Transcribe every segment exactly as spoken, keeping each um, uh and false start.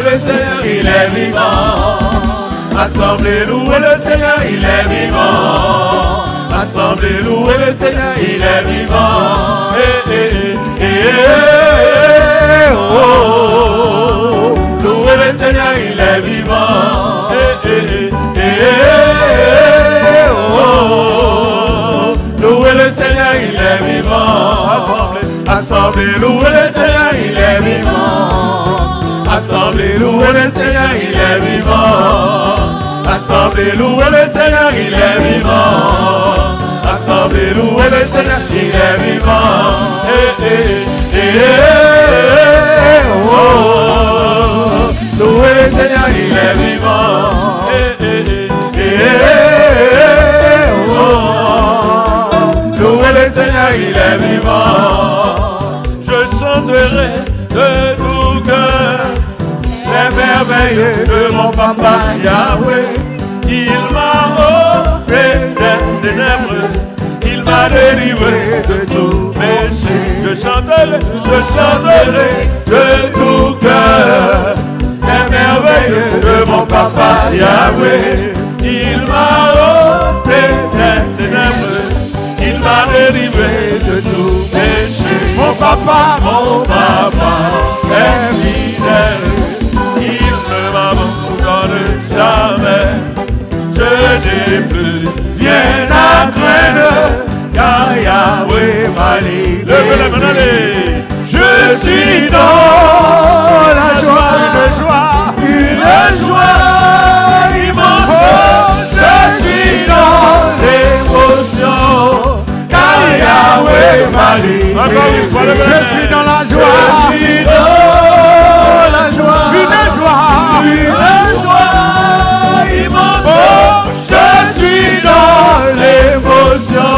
Le Seigneur, il est vivant. Assemblée, louez le Seigneur, il est vivant. Assemblée, louez le Seigneur, il est vivant. Eh, eh, eh, eh, eh, oh, oh, oh. Louez le Seigneur, il est vivant. Eh, eh, eh, eh, eh, oh, oh, oh. Louez le Seigneur, il est vivant. Assemblée, louez le Seigneur, il est vivant. Assemblée, louez le Seigneur, il est vivant. Assemblée, louez le Seigneur, il est vivant. Assemblée, louez le Seigneur, il est vivant. Eh, eh, eh, eh, eh, oh, oh, oh. Louez le Seigneur, il est vivant. Eh, eh, eh, eh, eh, eh, oh, oh, oh. Louez le Seigneur, il est vivant. Je chanterai de tout cœur les merveilles de mon papa Yahweh. Il m'a ôté des ténèbres, il m'a délivré de tout péché. Je chanterai, je chanterai de tout cœur les merveilles de mon papa Yahweh. Il m'a ôté des ténèbres, il m'a délivré de tout péché. Mon papa, mon papa est fidèle. Il ne m'abandonne jamais. Je n'ai plus rien à craindre, car Yahweh m'a libéré. Levez les mains, allez. Je suis dans la joie, une joie, une joie immense. Je suis dans l'émotion, car Yahweh m'a libéré. Encore une fois, levez les mains. Je suis dans la joie, je suis dans la joie, une joie, une joie immense. Je suis dans l'émotion,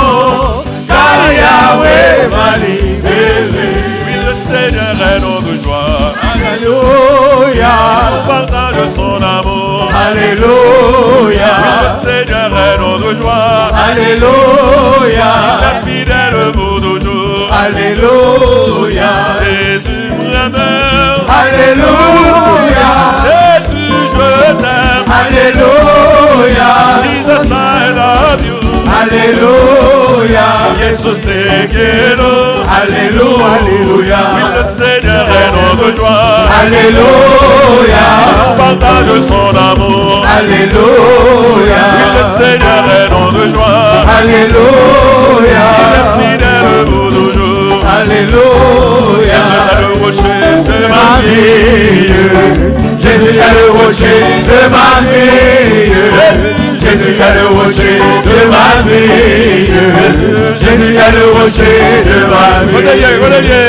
car Yahweh m'a libéré. Oui, le Seigneur est notre joie. Alléluia. Nous partageons son amour. Alléluia. Oui, le Seigneur est notre joie. Alléluia. Il est fidèle pour toujours. Alléluia. Jésus m'aime. Alléluia. Jésus, je t'aime. Alléluia. Jesus, I love you. Alléluia. Jesus, te quiero. Alléluia. Oui, le Seigneur est notre joie. Alléluia. Nous partageons son amour. Alléluia. Oui, le Seigneur est notre joie. Alléluia. Il est fidèle pour toujours. Alléluia. Jésus est le rocher de ma vie. Jésus est le rocher de ma vie. Jésus est le rocher de ma vie. Jésus est le rocher de ma vie. Kote l ye, kote l ye?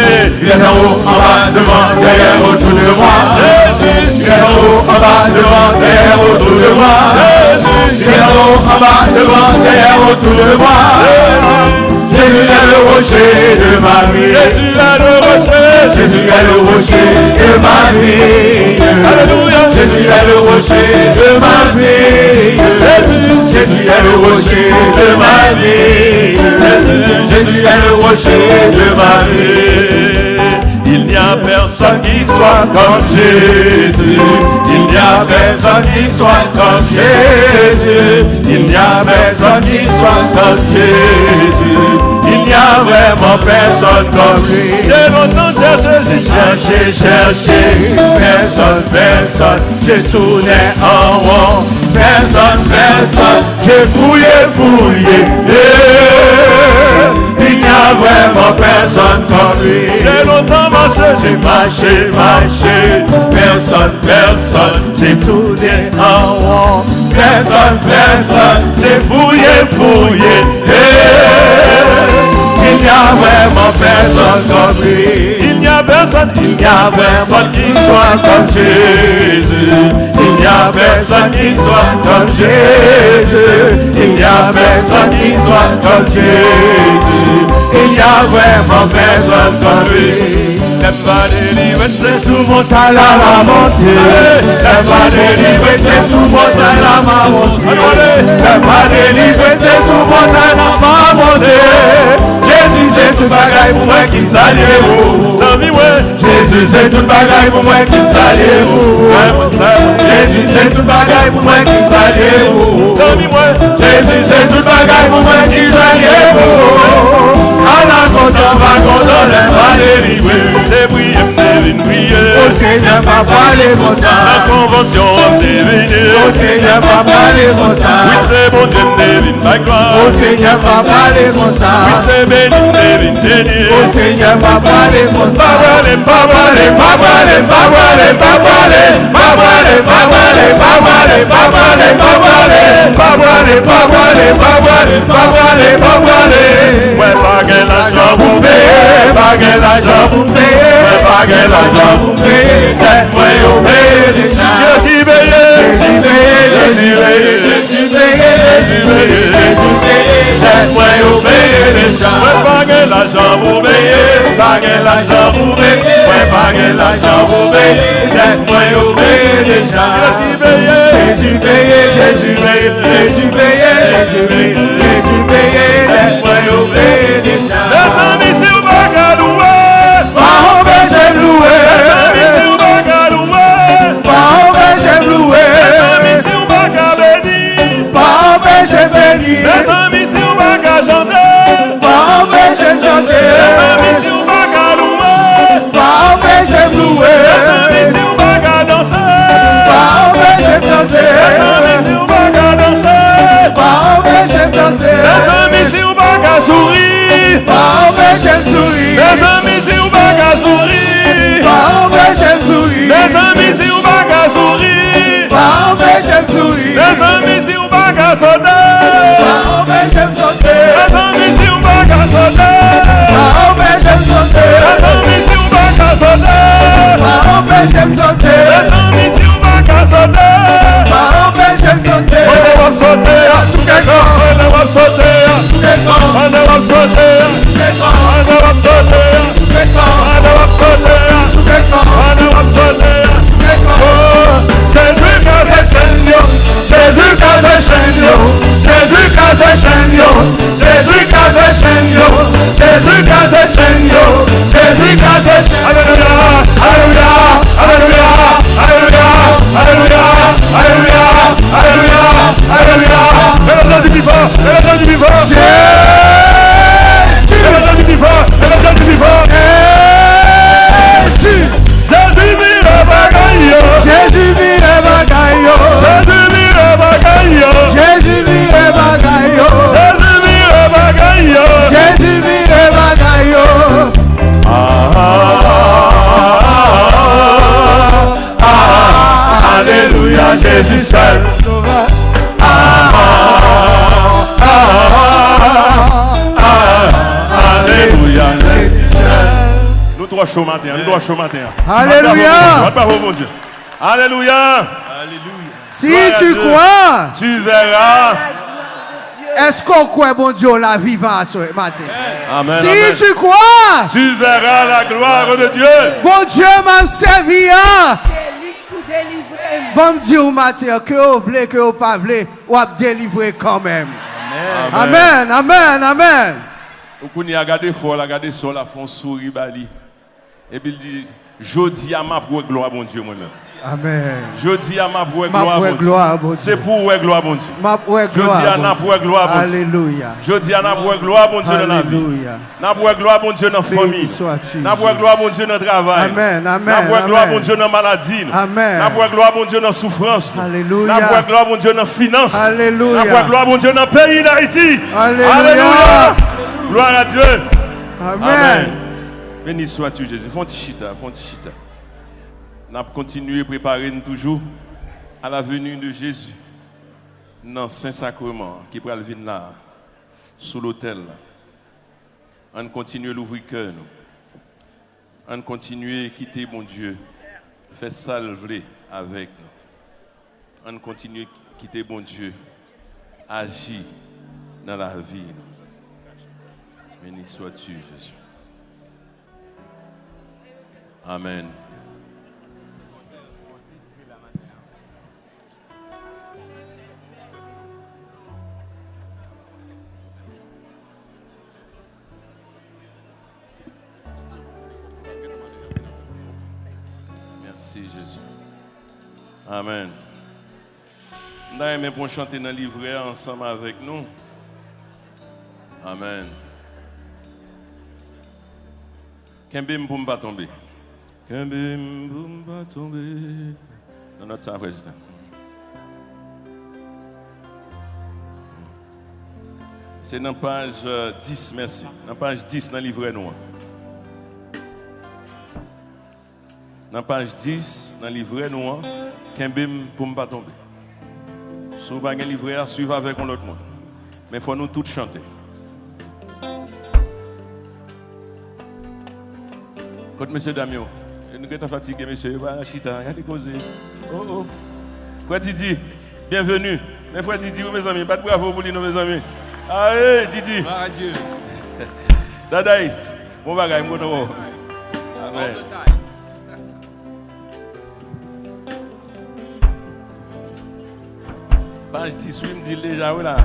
Il est en haut, en bas, devant, derrière, autour de moi. Jésus. Il est en haut, en bas, devant, derrière, autour de moi. Jésus. Il est en haut, en bas, devant, derrière, autour de moi. Jésus. Jésus est le rocher de ma vie. Jésus est le rocher. Jésus est le rocher de ma vie. Alléluia. Jésus est le rocher de ma vie. Jésus. Jésus est le rocher de ma vie. Jésus. Jésus est le rocher de ma vie. Il n'y a personne qui soit comme Jésus. Il n'y a personne qui soit comme Jésus. Il n'y a personne qui soit comme Jésus. Il n'y a vraiment personne comme lui. J'ai longtemps cherché, j'ai cherché, cherché. Personne, personne. J'ai tourné en rond. Personne, personne. J'ai fouillé, fouillé. Eh, il n'y a vraiment personne comme lui. J'ai longtemps marché, j'ai marché, marché. Personne, personne. J'ai tourné en rond. Personne, personne. J'ai fouillé, fouillé. Eh, il n'y a vraiment personne comme lui. Il n'y a personne, il n'y a personne qui soit comme Jésus. Il n'y a personne qui soit comme Jésus. Il n'y a personne qui soit comme Jésus. Il n'y a vraiment personne comme lui. Lè m pa delivre, se sou mòn la m a monte. Lè m pa delivre, se sou mòn la m a monte. Lè m pa delivre, se sou mòn la m a monte. Jezi se tout bagay pou mwen, kisa l ye o. Zanmi mwen, Jezi Jezi se tout bagay pou mwen, kisa l ye pou ou? Jezi se tout bagay pou mwen, kisa l ye pou ou? Zanmi mwen, Jezi se tout bagay pou mwen, kisa l ye pou ou? Ala kontan, pa kontan, lè m a delivre. Se priye m te vin priye. O Senyè, pa pale konsa. Nan konvansyon an m te vini. O Senyè, pa pale konsa. Wi, se Bondye m te vin bay glwa. O Senyè, pa pale konsa. Wi, se beni m te vin beni. O Senyè, pa pale konsa. Pa pale, pa pale, pa pale, pa pale, pa pale. Pa pale, pa pale, pa pale, pa pale, pa pale. Pa pale, pa pale, pa pale, pa pale, pa pale. Mwen pa gen lajan pou m peye, pa gen lajan pou m peye, mwen pa gen lajan pou m peye. Dèt mwen yo peye deja. Jezi peye. Jezi peye, Jezi peye, Jezi peye, Jezi peye, Jezi peye. Dèt mwen yo peye deja. Mwen pa gen lajan pou peye, pa gen lajan pou peye, mwen pa gen lajan pou peye. Dèt mwen yo peye deja. Jezi peye, Jezi peye, Jezi peye, Jezi peye, Jezi peye, dèt mwen yo peye deja. Mezanmi, si w pa ka louwe, pa anpeche m louwe. Mezanmi, si w pa ka louwe, pa anpeche m louwe. Mezanmi, si w pa ka beni, pa anpeche m beni. Mezanmi, si w pa ka chante, pa anpeche m chante. Mezanmi, si w pa ka louwe, pa anpeche m louwe. Mezanmi, si w pa ka danse, pa anpeche m danse. Mezanmi, si w pa ka danse, pa anpeche m danse. Mezanmi, si w pa ka souri, pa anpeche m souri. Mezanmi, si w pa ka souri, pa anpeche m souri. Mezanmi, si w pa ka souri, pa anpeche m souri. Mezanmi, si w pa ka sote, pa anpeche m sote. Mezanmi, si w pa ka sote, pa anpeche m sote. Mezanmi, si w pa ka sote, pa anpeche m sote. Mezanmi, si w pa ka sote, pa anpeche m sote. Pandan w ap sote a, souke kò. Pandan w ap sote a, souke kò. Pandan w ap sote a, souke kò. Pandan w ap sote a, souke kò. Pandan w ap sote a, souke kò. Pandan w ap sote a, souke kò. Oh, Jezi kase chenn yo. Jezi kase chenn yo. Jezi kase chenn yo. Jezi kase chenn yo. Jezi kase chenn yo. Jezi kase chenn yo. Alelouya, alelouya, alelouya, alelouya. Leve zye w pi fò, leve zye w pi fò. Jezi! Leve zye w pi fò, leve zye w pi fò. Jezi! Jezi vire bagay yo. Jezi vire bagay yo. Jezi vire bagay yo. Jezi vire bagay yo. Jezi vire bagay yo. Jezi vire bagay yo. Ah, ah, ah, ah, ah, alelouya, Jezi sèl. Ah, ah, ah, ah, alelouya, Jezi sèl. Nou twò cho maten an, nou twò cho maten an. Alelouya. Bat bravo pou Bondye, bat bravo pou Bondye. Alelouya. Si tu crois, tu verras. Èske w kwè Bondye w la vivan aswè maten? Amen, si amen. Tu crois, tu verras la gloire de Dieu. Bondye m ap sèvi a. Se li k pou delivre m. Ban m di w maten an, ke w vle, ke w pa vle, w ap delivre kanmenm. Amen. Amen, amen, amen. Ou kounye a gade frè w la, gade sè w la, fè yon souri ba li. Epi l di, jodi a m ap wè glwa Bondye mwen menm. Amen. Jodi a m ap wè glwa Bondye. M ap wè glwa Bondye. Se pou w wè glwa Bondye. M ap wè glwa Bondye. Jodi a n ap wè glwa Bondye. Alelouya. Jodi a n ap wè glwa Bondye nan lavi. Alelouya. N ap wè glwa Bondye nan fanmi. Beni swa tu, Jezi. N ap wè glwa Bondye nan travay. Amen, amen, amen. N ap wè glwa Bondye nan maladi nou. Amen. N ap wè glwa Bondye nan soufrans nou. Alelouya. N ap wè glwa Bondye nan finans nou. Alelouya. N ap wè glwa Bondye nan peyi Dayiti. Alelouya. Alelouya. Gloire à Dieu. Amen. Amen. Beni swa tu, Jezi. Fè yon ti chita, fè yon ti chita. N ap kontinye prepare n toujou à la venue de Jésus nan Sen Sakreman an ki pral vin la, sou lotèl la. Ann kontinye louvri kè nou. Ann kontinye kite Bondye fè sa l vle avèk nou. Ann kontinye kite Bondye aji nan lavi nou. Beni swa tu, Jezi. Amèn. Mèsi, Jezi. Amèn. M ta renmen pou n chante nan livrè a ansanm avèk nou. Amèn. Kenbe m pou m pa tonbe. Kenbe m pou m pa tonbe. Nan nòt sa, frè Justin. Se nan paj, euh, dis, mèsi. Nan paj dis nan livrè nou an. Nan paj dis nan livrè nou an, kenbe m pou m pa tonbe. Si w pa gen livrè a, swiv avèk yon lòt moun. Men fò nou tout chante. Kot mesye dam yo? Nou gentan fatige, mesye yo pa chita, gade koze. Oh, oh. Frè Didi, byenveni. Men frè Didi, wi, mezanmi, bat bravo pou li, non, mezanmi. Ale, Didi. Gloire à Dieu. Daday, bon bagay, m kontan wè w. Amèn. Paj dis, wi, m di l deja, wi, la.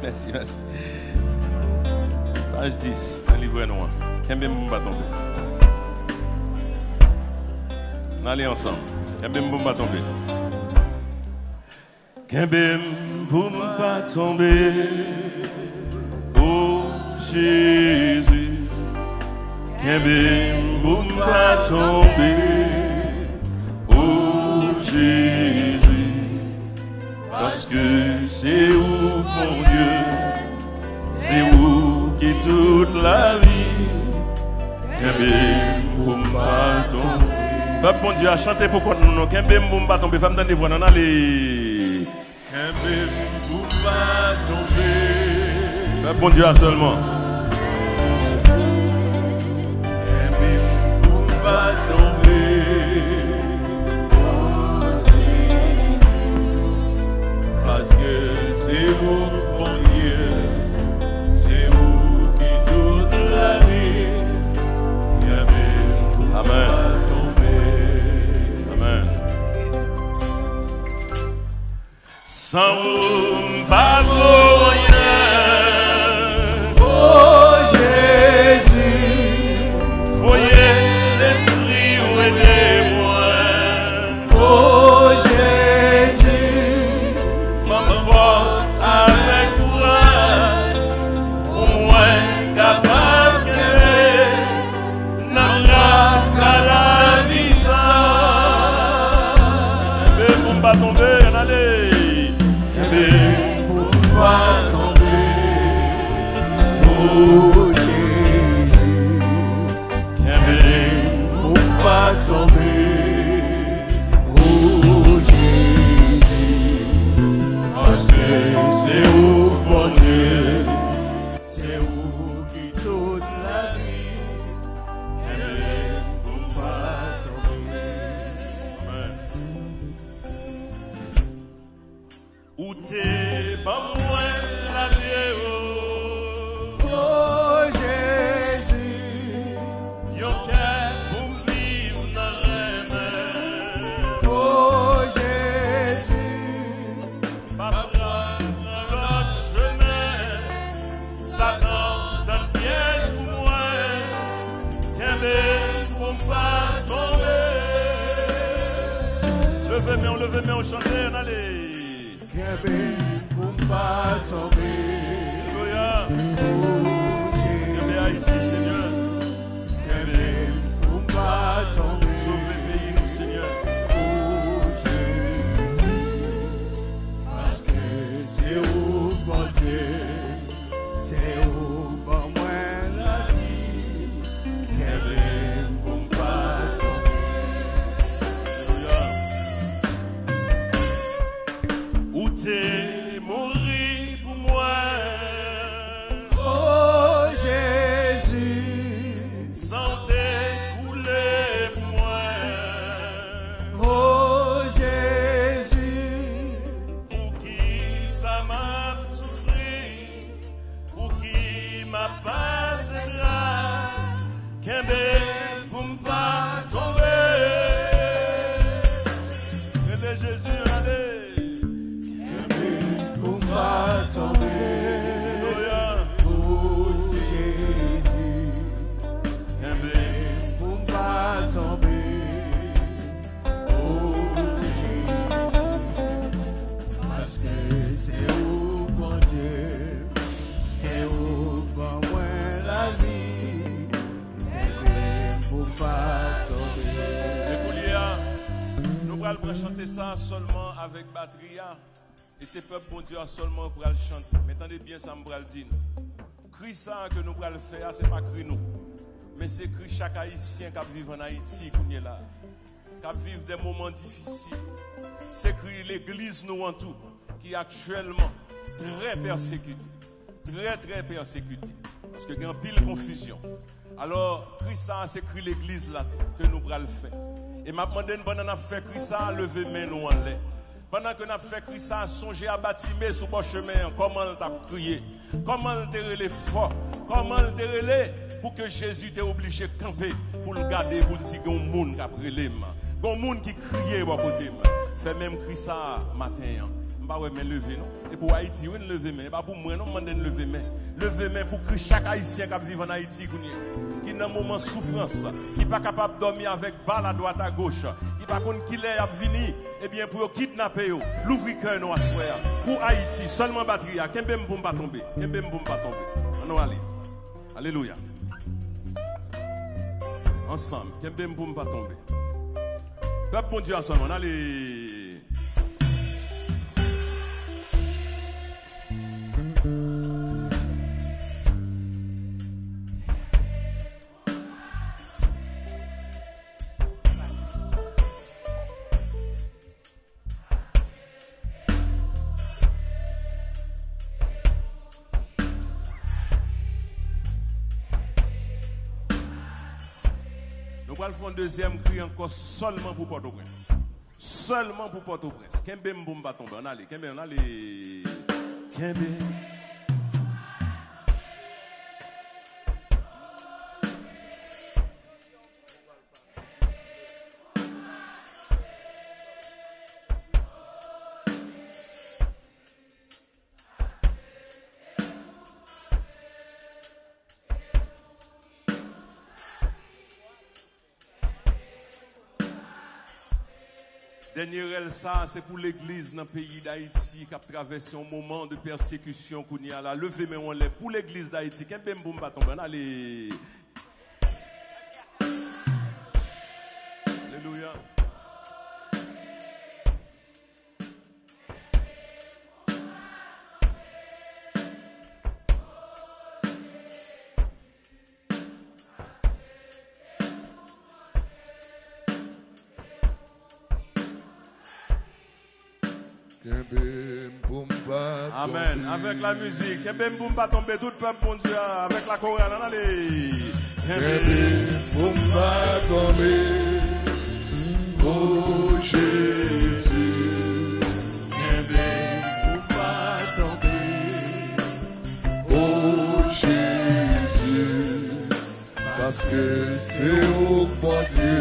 Mèsi, mèsi. Paj dis, nan livrè nou an. Kenbe m pou m pa tonbe. N ale ansanm. Kenbe m pou m pa tonbe. Kenbe m pou m pa tonbe, o Jezi. Kenbe m pou m pa tonbe, o Jezi. Paske se ou, Bondye, se ou ki tout lavi. Kenbe m pou m pa tonbe. Pèp Bondye a, chante pou kont nou, non. Kenbe m pou m pa tonbe. Fè m tande vwa n, ann ale. Kenbe m pou m pa tonbe. Pèp Bondye a sèlman. Kenbe m pou m pa tonbe. Paske se ou Bondye, se ou ki tout lavi. Kenbe m pou m pa tonbe. Amèn. Amèn. San ou m pa vo anyen. O Jezi, voye Lespri w ede mwen. O Jezi, ban m fòs avèk kouraj pou mwen kapab kenbe nan traka lavi sa. Kenbe m pou m pa tonbe, ann ale. Kenbe m pou m pa tonbe, o Jezi. Kenbe m pou m pa tonbe, o Jezi. Paske se ou Bondye. Se ou ki tout lavi. Kenbe m pou m pa tonbe. Amèn. Ou te ban mwen lavi, o, o Jezi. Yon kè pou m viv nan renmen, o Jezi. Pa pran lòt chemen. Satan tann pyèj pou mwen. Kenbe m pou m pa tonbe. Leve men w, leve men w, chante, ann ale. Kenbe m pou m pa tonbe. Alelouya. O Jezi. Kenbe Ayiti, Senyè. Kenbe m pou m pa tonbe. Sove peyi nou, Senyè. O Jezi, paske se ou Bondye, se ou ban mwen lavi. Kenbe m pou m pa tonbe. Alelouya. Ou te mouri pou mwen. O Jezi. San w te koule pou mwen. O Jezi. Poukisa m ap soufri? Pouki m ap pase dra? Kenbe m pou m pa tonbe. Kenbe Jezi, ann ale. Kenbe m pou m pa tonbe. Alelouya. O Jezi, kenbe m pou m pa tonbe. O Chante sa sèlman avèk batri a, e se pèp Bondye a sèlman pral chante. Men tande byen sa m pral di nou. Kri sa a ke nou pral fè a, se pa kri nou. Men se kri chak Ayisyen k ap viv ann Ayiti kounye la a, k ap viv de moman difisil. Se kri legliz nou an tou, ki aktyèlman trè pèsekite. Trè, trè pèsekite. Paske gen anpil konfizyon. Alò, kri sa a se kri legliz la ke nou pral fè. E m ap mande n, pandan n ap fè kri sa a, leve men nou anlè. Pandan ke n ap fè kri sa a, sonje a Batime sou bò chemen an, kòman l t ap kriye, kòman l te rele fò, kòman l te rele pou ke Jezi te oblije kanpe, pou l gade, pou l di, "Gen yon moun k ap rele m. Gen yon moun ki kriye bò kote m." Fè menm kri sa a maten an. M pa wè men leve non. E pou Ayiti, wi, n leve men. E pa pou mwen non, m mande n leve men. Leve men pou kri chak Ayisyen k ap viv ann Ayiti kounye a, ki nan moman soufrans, ki pa kapab dòmi avèk bal adwat agoch, ki pa konn kilè y ap vini, ebyen, pou yo kidnape yo. Louvri kè nou aswè a. Pou Ayiti, sèlman batri a. Kenbe m pou m pa tonbe. Kenbe m pou m pa tonbe. Ann nou ale. Alelouya. Ansanm. Kenbe m pou m pa tonbe. Pèp Bondye a sèlman. Ann ale. Nou pral fè yon dezyèm kri ankò sèlman pou Pòtoprens. Sèlman pou Pòtoprens. Kenbe m pou m pa tonbe. Ann ale, kenbe, ann ale. Kenbe. Dènye rèl sa a, se pou legliz nan peyi Dayiti k ap travèse yon moman de pèsekisyon kounye a la. Leve men w anlè pou legliz Dayiti. Kenbe m pou m pa tonbe. Ann ale. Alelouya. Kenbe m pou m pa tonbe. Amèn. Avèk la mizik, kenbe m pou m pa tonbe, tout pèp Bondye a, avèk la koral, ann ale. Kenbe m pou m pa tonbe, o Jezi. Kenbe m pou m pa tonbe, o Jezi. Paske se ou k Bondye,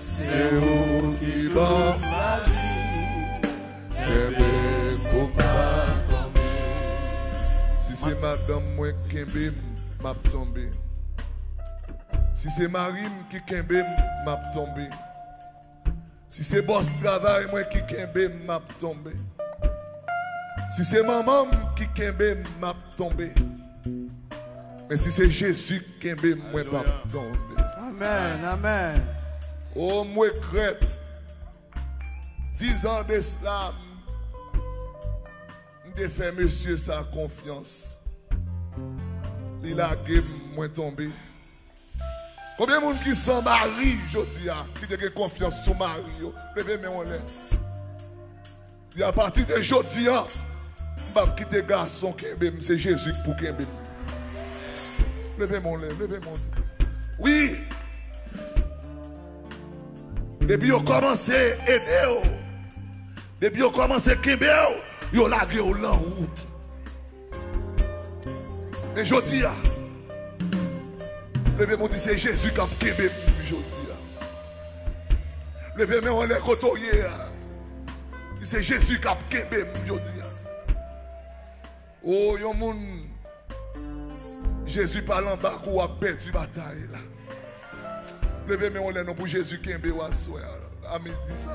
se ou ki ban m lavi, kenbe m pou m pa tonbe. Si se madanm mwen k kenbe m, m ap tonbe. Si se mari m ki kenbe m, m ap tonbe. Si se bòs travay mwen ki kenbe m, m ap tonbe. Si se manman m ki kenbe m, m ap tonbe. Men si se Jezi k kenbe m, mwen p ap tonbe. Amèn, amèn. O, m regrèt. Dizan de sila, m te fè mesye sa konfyans. Li lage m, mwen tonbe. Konbyen moun ki san mari jodi a, ki te gen konfyans sou mari yo? Leve men w anlè. Di, apati de jodi a, m p ap kite gason kenbe m, se Jezi k pou kenbe m. Leve men w anlè, leve men w. Wi. Depi yo kòmanse ede w, depi yo kòmanse kenbe w, yo lage w lan wout. Men jodi a, leve men w di, se Jezi k ap kenbe m jodi a. Leve men w anlè kote w ye a. Di, se Jezi k ap kenbe m jodi a. O, yon moun, Jezi pa l anba kou w ap pèdi batay la. Leve men w anlè non pou Jezi kenbe w aswè a, a midi sa.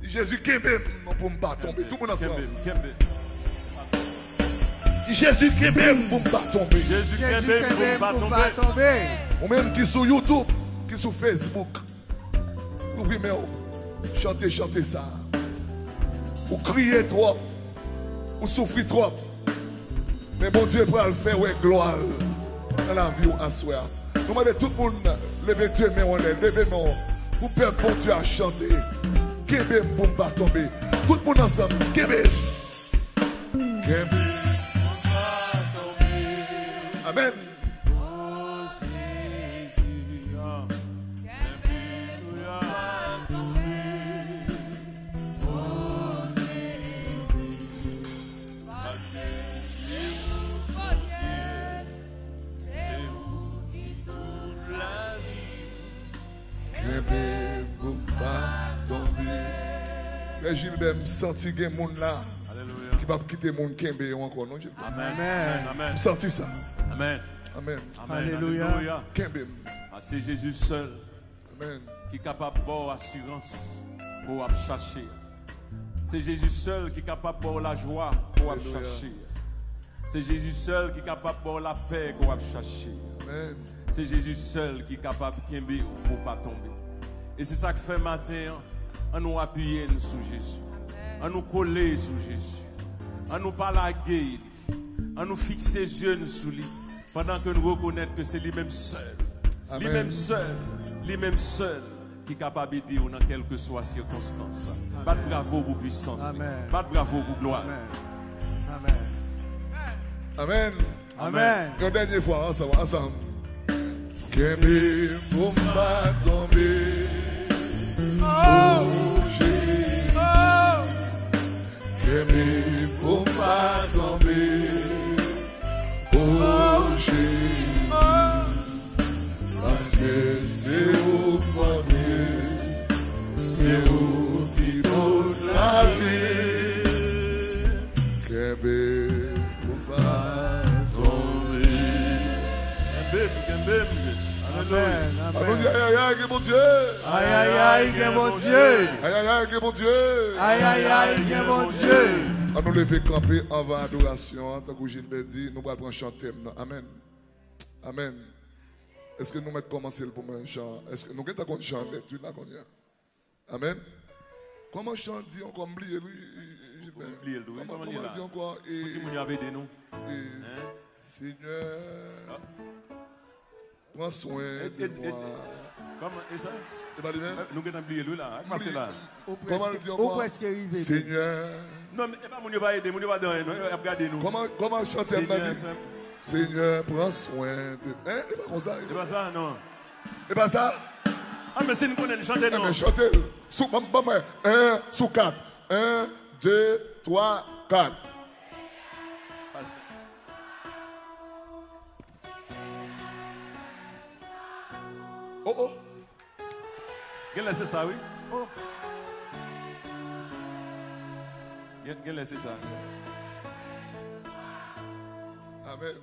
Jezi kenbe m pou m pa tonbe. Tout moun ansanm. Kenbe m, kenbe m. Jezi kenbe m pou m pa tonbe. Jezi kenbe m pou m pa tonbe. Ou menm ki sou YouTube, ki sou Facebook, louvri men w. Chante chante sa. Ou kriye twòp. Ou soufri twòp. Men Bondye pral fè wè glwa l nan lavi w aswè a. Nou mande tout moun leve de men w anlè, leve men w pou pèp Bondye a chante. Kenbe m pou m pa tonbe. Tout moun ansanm, kenbe m. Kenbe m pou m pa tonbe. Amèn. O Jezi, kenbe m pou m pa tonbe. O Jezi, paske se ou Bondye, se ou ki tout lavi. Kenbe m pou m pa tonbe. Frè Gilbert, m santi gen moun la ki p ap kite moun kenbe yo ankò, non, Gilbert? Amèn. Amèn. Amèn. M santi sa. Amèn. Amèn. Amèn. Alelouya. Alelouya. Kenbe m. Ah, se Jezi sèl ki kapab ba w asirans ke w ap chache a. Se Jezi sèl ki kapab ba w lajwa ke w ap chache a. Se Jezi sèl ki kapab ba w lapè ke w ap chache a. Amèn. Se Jezi sèl ki kapab kenbe w pou w pa tonbe. E se sa k fè maten an, ann nou apiye n sou Jezi. Ann nou kole sou Jezi. Ann nou pa lage li. Ann nou fikse zye n sou li, pandan ke nou rekonèt ke se li menm sèl, li menm sèl, li menm sèl ki kapab ede w nan kèlkeswa sikonstans. Bat bravo pou pwisans li. Bat bravo pou glwa li. Amèn. Amèn. Yon dènye fwa, ansanm, ansanm. Kenbe m pou m pa tonbe. O Jezi. Kenbe m pou m pa tonbe. O Jezi. Paske se ou k Bondye, se ou ki tout lavi. Kenbe m pou m pa tonbe. Kenbe m, kenbe m. Alelouya. Amèn, amèn. Ann nou di ayayay, gen Bondye. Ayayay, gen Bondye. Ayayay, gen Bondye. Ayayay, gen Bondye. Ann nou leve kanpe anvan adorasyon an, tankou Gilbert di, nou pral pran chan tèm nan. Amèn. Amèn. Èske nou mèt kòmanse l pou mwen, chan? Èske nou gentan konn chan nèt, wi, la, kounye a? Amèn. Kòman chan di ankò? M bliye l, wi, Gilbert. M bliye l tou, wi. Kòman, kòman l di ankò? Pou timoun yo ap ede nou. Senyè, pran swen de mwa. Kòman, e sa? E pa li menm? Nou gentan bliye l, wi, la. Ak pase la. Kòman l di ankò? Ou prèske rive. Senyè. Non, men e pa moun yo pa ede, moun yo pa di anyen, non, y ap gade nou. Kòman, kòman chantè m nan di? Senyè, pran swen de... Hein? E pa konsa? E pa sa, non. E pa sa? Ah, men si n konnen l, chante non. Enben, chante l. Sou, ban, ban mwen. En, sou kat. En, de, twa, kat. Pas. Oh, oh. Genlè se sa, wi. Oh. Gen, genlè se sa. Amèn.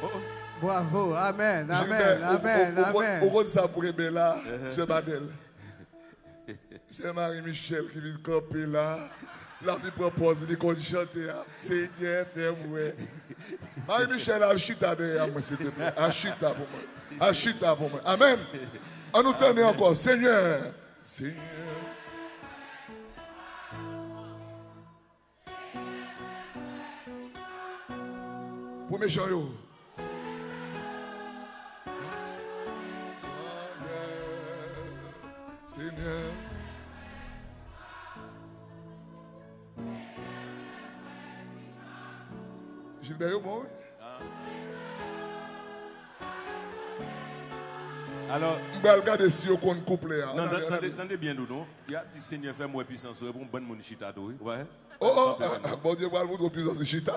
Oh, oh. Bravo, amèn, amèn, amèn, amèn. Ou konn sa pou renmen la, sè Manèl. Se Marie Michel ki vin kanpe la. L ap vin pran pòz li konn chante a. Senyè, fè m wè. Marie Michel, al chita dèyè mwen, silteplè. Al chita pou mwen. Al chita pou mwen. Amèn. An nou tande ankò. Senyè. Senyè. Premye chan yo. Senyè. Gilbert yo bon, wi. Alò, m pral gade si yo konn kouplè a. Non, tande, tande byen, Doudou. Y ap di, Senyè, fè m wè pisans ou, epi yon bann moun chita tou, wi. Ou pa wè? Oh, oh, Bondye pral montre w pwisans li chita.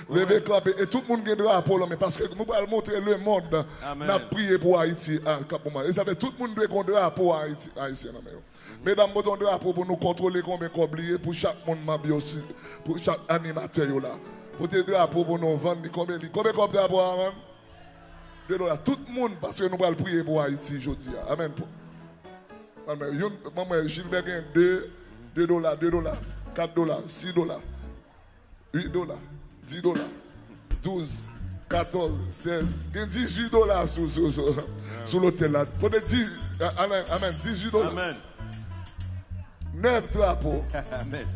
Leve kanpe. E tout moun gen drapo nan men, paske nou pral montre lemonn n ap priye pou Ayiti a, k ap moman. E sa fè tout moun dwe gen drapo Ayiti, ayisyen nan men yo. Medam, pote yon drapo pou nou kontwole konbyen kòb li ye pou chak moun manm yo, si, pou chak animatè yo la. Pote drapo pou nou vann li, konbyen li, konbyen kòb drapo a, vann? De dola. Tout moun, paske nou pral priye pou Ayiti jodi a. Amèn. Amèn. Youn, ban mwen, Gilbert gen de, de dola, de dola, kat dola, sis dola, uit dola, dis dola. douz, katòz, sèz. Gen dizuit dola sou, sou, sou, sou lotèl la. Pote diz, amèn, amèn, dizuit dola. Amèn. Nèf drapo. Amèn.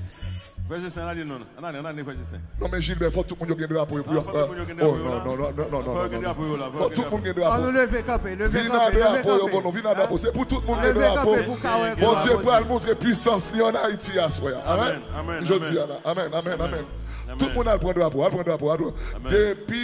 Frè Justin, ann ale non. Ann ale, ann ale, frè Justin. Non, men Gilbert, fò tout moun yo gen drapo yo pou yo. Fò tout moun yo gen drapo yo la. Non, non, non, non, non, non, non. Fò tout moun gen drapo. Ann nou leve kanpe, leve kanpe, leve kanpe. Vin a drapo yo, bon, non, vin a drapo. Se pou tout moun gen drapo. Leve kanpe pou ka wè. Bondye pral montre pwisans li ann Ayiti aswè a. Amèn. Amèn, amèn, jodi a la. Amèn, amèn, amèn. Tout moun al pran drapo, al pran drapo, al pran. Depi